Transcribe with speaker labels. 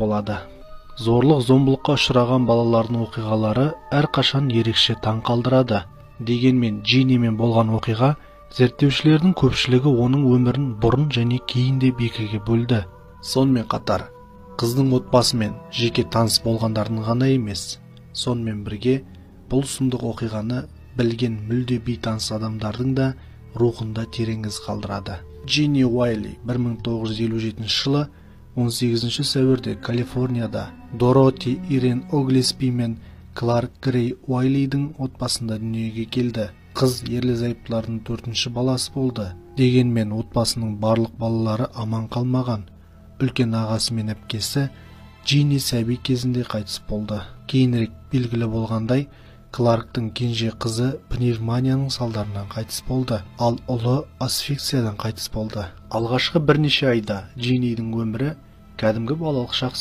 Speaker 1: болады. Зорлық-зомбылыққа ұшыраған балалардың оқиғалары әрқашан ерекше таң қалдырады. Дегенмен Джиннимен болған оқиға зерттеушілердің көпшілігі оның өмірін бұрын және кейін деп екіге бөлді. Сонымен қатар, қыздың отбасымен жеке таныс болғандардың ғана емес, сонымен бірге бұл сұмдық оқиғаны білген мүлде бейтаныс адамдардың да рухында терең із қалдырады. Джинни Уайли 1957 жылы 18 сәуірде Калифорнияда Дороти Ирен Оглеспи мен Кларк Грей Уайлидің отбасында дүниеге келді. Қыз ерлі-зайыптылардың 4-ші баласы болды. Дегенмен отбасының барлық балалары аман қалмаған. Үлкен ағасы мен әпкесі Джинни сәби кезінде қайтыс болды. Кейінірек белгілі болғандай, Кларктың кенже қызы пневмонияның салдарынан қайтыс болды, ал ұлы асфиксиядан қайтыс болды. Алғашқы бірнеше айда Джиннидің өмірі кәдімгі балалық шақ